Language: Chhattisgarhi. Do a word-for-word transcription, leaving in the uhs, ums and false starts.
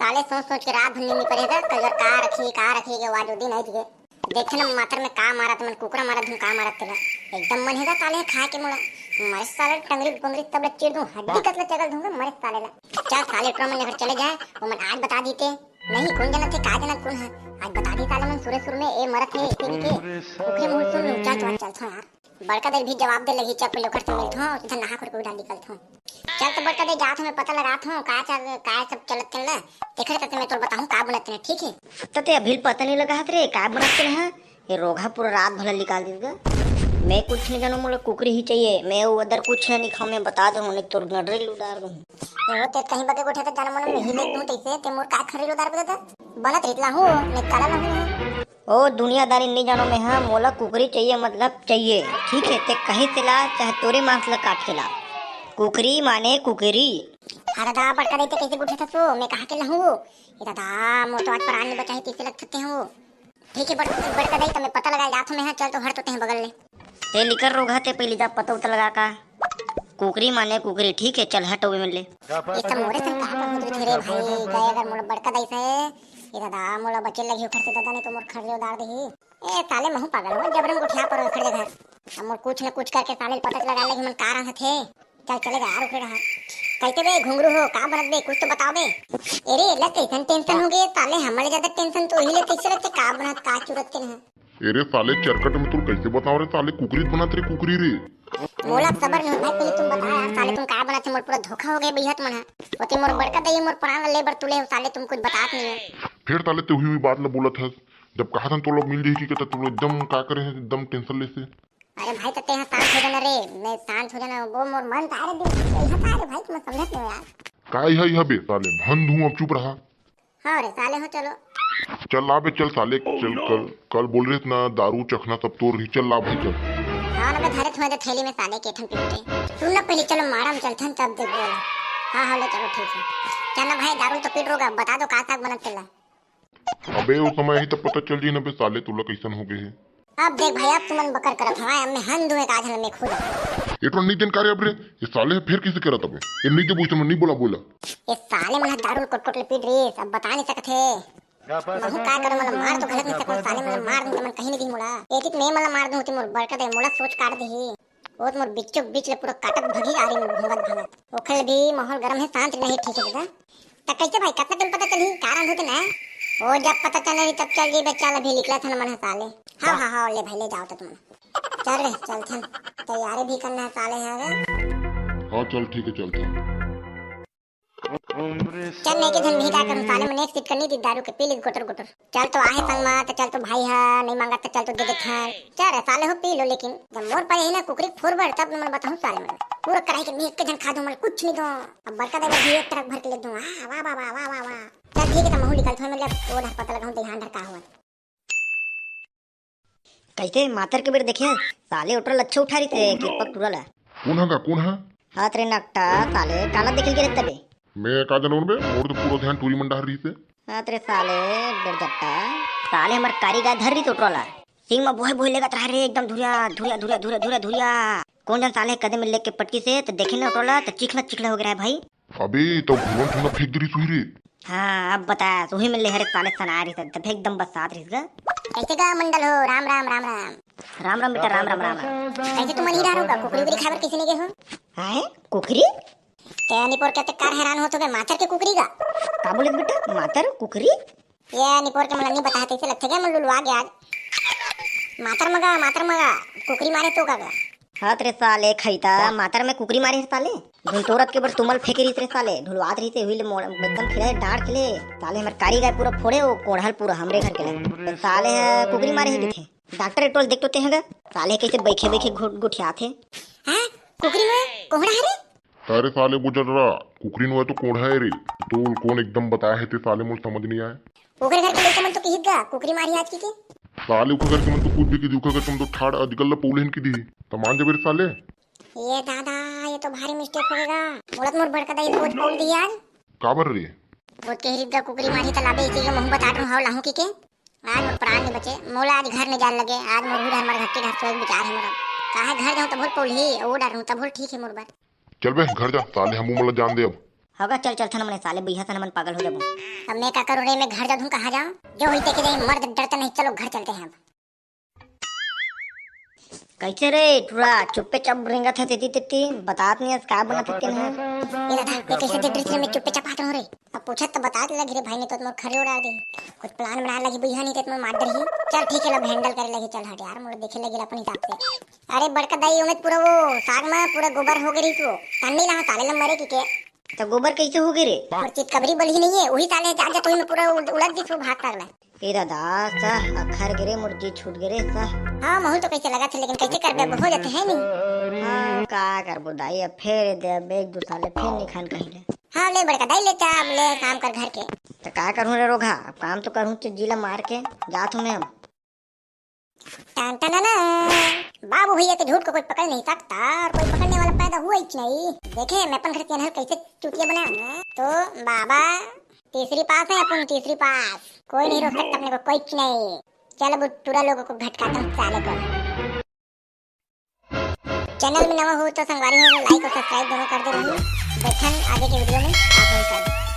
साले सोच सोच के रात भर नींद नइ परे हे गा, कइबर का रखी, का रखी के आज वो दिन आइस गे। देखे ना मातर में का मारत मन, कुकरा मारत धुन का मारत तेला। एकदम मन हे गा साले खाए के मोला। मारे साले टंगरी पंगरी तब ले चीर दूं, हड्डी कतला चगल दूंगा मारे साले ला। चल साले टोरा मन घर चले जाए, वो मन आज बता दीते। नहीं, कोन जानत हे, का जानत कोन हे। आज बता दी साले मन सुरे सुर में ए मरत हे, इसे के। ओकरे मुंह सुन लूं, चल, चल, चल, चल यार। बड़का दाई भी जवाब दे लगी, चल पहले ओकर से मिलथों, सीधा नहा खोर के उधर निकलथों। चल तो बड़का दाई जात हूं, मैं पता लगात हूं, का चल, का सब चलत चल रहा, तेखर करते मैं तोर बताहूं का बनत ने, ठीक है? तो ते अभी पता नहीं लगा हत रे, का बनत ने है? ये रोगहा पूरा रात भला निकाल दीस गा। मैं कुछ नहीं जानूं, मोला कुकरी ही चाहिए, मैं वो अदर कुछ नहीं खाऊं, मैं बता दूं, नहीं तोर नडरी उडार दूं। ए, वो ते कहीं बके गोठे तो जाना मन में ही ले दूं, तैसे ते मोर का खरी उडार बता, बनत रितला हूं, नहीं काला ला हूं। ओ दुनियादारी नहीं जानो मैं, हाँ, मोला कुकरी चाहिए, मतलब चाहिए, ठीक है? ते कहीं से ला, चाहे तोरे मांस ला काट के ला, कुकरी माने कुकरी। अरे दा, बड़का दाई ते कैसे गुठे था सो? मैं कहा के लहूं? ये दादा, मोर तो आज प्राण नहीं बचा है, तीसे लग सकते हैं वो। ठीक है बड़-, बड़का दाई, तमें पता लगा जात हूं मैं, हाँ, चल तो हट तो तें बगल ले। ते निकर रोगहा, ते पहली जा पता उता लगा का। कुकरी माने कुकरी, ठीक है, चल हट ओवे मिल ले। ये सब मोरे संग कहा पर गुजरत हे रे भाई, गए अगर मोला बड़का दाई से, ये दादा मोला बचे लगी ओखर से दादा, नहीं तो मोर खरले उदार देही। ए साले महू पागल हो, जबरन गोठिया पर ओखर जगह। अब मोर कुछ न कुछ करके साले पता लगा लगी मन का रहत हे। चल चले गा यार ओखर रहा। कहते बे घुंगरू हो, का बनत बे, कुछ तो बताओ बे। ए रे, लग कैसन टेंशन हो गए साले, हमले ज्यादा टेंशन तो यही ले कैसे लगते, का बनत का चुरत के नहीं। ए रे साले चरकट में तोर कैसे बताओ रे साले, कुकरी बनत रे कुकरी रे। मोला सबर नहीं भाई, पहले तुम बताओ यार साले, तुम का बनाते, मोर पूरा धोखा हो गए भैया तुम। होते मोर बड़का दाई मोर प्राण ले बर तुले हो साले, तुम कुछ बतात नहीं हो। फिर साले तू ही बात ला बोलत हस, जब कहा था तोला मिल जाही कि कहता तोला एकदम का करे है, एकदम टेंशन ले से। अरे भाई तो तेहा शांत हो जाना रे, मैं शांत हो जाना, वो मोर मन तारे दिल यही तारे भाई, तुम समझत नहीं हो यार। का यह यह बे साले भंद हूँ, अब चुप रहा। हाँ रे साले हो, चलो। चल ला बे, चल साले, चल। कल, कल बोल रहे ना, दारू चखना सब तोर रही, चल ला भाई, चल। हाँ ना, मैं धरे थोड़े दे थैली में साले के ठन पीटे। सुन ना पहले, चलो मारा में चलथन, तब देख बोल। हाँ, हाँ, ले चलो, ठीक है। चल ना भाई, दारू तो पीट रोगा, बता दो का साग बनत चला। अबे, वो समय ही तो पता चल जी ना बे साले, तोला कैसन हो गए है। अब देख भाई, अब तुमन बकर करत हवा, अब मैं हन दूं एक आज हन मैं खुद। ये तो नहीं देन का रे अब रे, ये साले फिर किसे करत अब? ये नहीं दे बुझ, नहीं बोला, बोला। ये साले मन दारू कोट कोट ले पीट रही, अब बता नहीं सकत हे। महू का करो, मतलब मार तो घलत नहीं सकूं, साले मन मार दूं, तुमन कहीं नहीं दी मोला। एक एक मैं मतलब मार दूं, ते मोर बड़का दाई मोला सोच काट देही। वो तो मोर बिचो बीच ले पूरा काटत भगी आ रही, भगत भगत। ओखल भी माहौल गरम है, शांत नहीं ठीक है दादा। त कैसे भाई, कितना दिन पता चली, कारण होते ना? ओ जब पता चल रही तब चल जी बे, चल अभी निकला था ना मन हंसा ले। हाँ, हाँ, हाँ, ले भाई, ले जाओ तो तुम। चल रे, चल थन। तैयारी भी करना है साले यहाँ रे। हाँ, चल ठीक है, चल थन। चल, नहीं के झन भी का करूँ, साले मन एक सीट करनी थी दारू के, पी ली गोटर गोटर। चल तो आहे संग मा, त चल तो भाई हा, नहीं मांगा त चल तो दे देथन। चल रे साले हो, पी लो, लेकिन जब मोर पाई है ना कुकरी फोरबर, तब मैं बताऊँ साले मन। पूरा कढ़ाई के मैं एक झन खा दूँ, मैं कुछ नहीं दूँ। अब बड़का दाई भी एक ट्रक भर के ले दूँ। आ, वाह, वाह, वाह। चल ठीक है, त महू निकल थोड़ा, मतलब वो डर पता लगा हूँ, ध्यान डर का हुआ। कैसे मातर के बेर देखे, साले ओटरा लच्छा उठा रही थे, किरपक टूरा ला। कौन हा गा, कौन हा? हाथ रे नकटा, साले काला देख के रहता बे। मैं का जानूं बे, मोर तो पूरा ध्यान टूरी मन डहर रही से। हाथ रे साले बेरजट्टा, साले हमर कारी गाय धर रही ओटरा ला। सिंग में बोहे बोहे लेगत रहा रे, एकदम धुरिया, धुरिया, धुरिया, धुरिया, धुरिया, धुरिया। कौन जान साले कदे में लेके पटकी से, तो देखे ना ओटरा ला, तो चिखला चिखला हो गया है भाई। अबे, तो भुवन ठुना फेंक दे रही सुही रे। हाँ, अब बता, सुही में ले हरे साले सना रही से, तब एकदम बसात रही से। कैसे गा मंडल हो, राम राम, राम राम। राम राम बेटा, राम राम, राम राम। कैसे तुम नहीं रहा होगा, कुकरी उकरी खाबर किसी ने के हो? हैं? कुकरी? ते निपोर के ते कार हैरान हो तो बे, माचर के कुकरी गा। का बोले बेटा, माचर कुकरी? ये निपोर के मला नहीं बता, कैसे लगते क्या, मन लुलवा गया आज। मातर मगा, मातर मगा, कुकरी मारे तो का गा? हाथ रे साले खैता, मातर में कुकरी मारे है साले। घुंटोरत के बर तुमल फेंके रहिस रे साले, ढुलवात रहिस, हुई ले मोड़, एकदम खिले, डांट खिले। साले हमर कारी गाय पूरा फोड़े, वो कोढ़ल पूरा हमरे घर के ले। तो साले है कुकरी मारे है किथे। डॉक्टर एटोल देख तो ते हगा, साले कैसे बैठे बैठे घुट-, गुठियात है। हैं? कुकरी में कोहड़ा है रे? अरे साले बुजर्रा, कुकरी नुआ तो कोढ़ा है रे। तो कौन एकदम बताया है ते साले, मोल समझ नहीं आए। ओकर घर के लइका मन तो किहित गा, कुकरी मारी आज की के। साले ओकर घर के मन तो कुछ भी की दी, ओकर घर के मन तो ठाड़ अजगल्ला पौले हन की दी। त मान जबे रे साले। ये दादा, ये तो भारी मिस्टेक हो गया। मोला तो मोर बड़का दाई रोज पौल दी आज। काबर रे? रोज के हिरित गा कुकरी मारी त लाबे इसी के मुंह बता दूं, हाव लाहू की के। आज मोर प्राण नहीं बचे, मोला आज घर नहीं जान लगे, आज मोर हुई हमारे घर के घर सोए विचार है मोरा। काहे घर जाऊं त भूल पौल ही, ओ डर हूं त भूल ठीक है मोर बर। चल बे, घर जा, साले हमू मोला जान दे अब। होगा, चल चलथन हमन, साले बुइहा सन हमन पागल हो जाबो। अब मैं का करूँ रे, मैं घर जाऊँ, कहाँ जाऊँ? जो होई तेके जाई, मर्द डरते नहीं, चलो घर चलते हैं अब। कैसे रे टुरा, चुप्पे चाप रेंगत है तेती तेती, बतात नहीं है का बनत है तेन है? ये दादा, ये कैसे देख रही थी, मैं चुप्पे चाप हाथ रे। अब पूछत तो बतात लगी रे भाई, नहीं तो मोर खरे उड़ा दे। कुछ प्लान बना लगी बुइहा, नहीं तो मोर मार डरही। चल ठीक है, लब हैंडल करे लगी, चल हट यार, मोर देखे लगी अपन हिसाब से। अरे बड़का दाई, ओमे पूरा वो साग में पूरा गोबर हो गई रही, तो तन्नी ला साले ला मरे की के। तो गोबर कैसे हो गए रे? और चितकबरी बलही नहीं है, वही साले जा जा, तो में पूरा उड़-, उड़त दिस वो भाग पागला। ए दादा, सह अखर गिरे, मोर जी छूट गिरे सह। हाँ, महू तो कैसे लगा थे, लेकिन कैसे करबे, अब हो जाते हैं नहीं। हाँ, का करबो दाई, अब फेर दे, अब एक दू साले फेर निखान कहीं ले। हाँ, ले बड़का दाई, ले जा, अब ले काम कर घर के। तो का करूँ रे रोघा, अब काम तो करूँ, जिला मार के जात हूँ मैं अब। टन टन टन। बाबू भैया के झूठ को कोई पकड़ नहीं सकता और कोई पकड़ने वाला पैदा हुआ ही नहीं। देखे, मैं अपन घर के अनहल कैसे चूतिया बनाया। तो बाबा, तीसरी पास है अपन, तीसरी पास। कोई नहीं रोक सकता अपने को, कोई नहीं। चल, अब टुरा लोगों को भटकाता हूँ साले को। चैनल में नवा हो तो संगवारी हो, लाइक और सब्सक्राइब दोनों कर दे रही। देखन आगे के वीडियो में, आप लोग कर।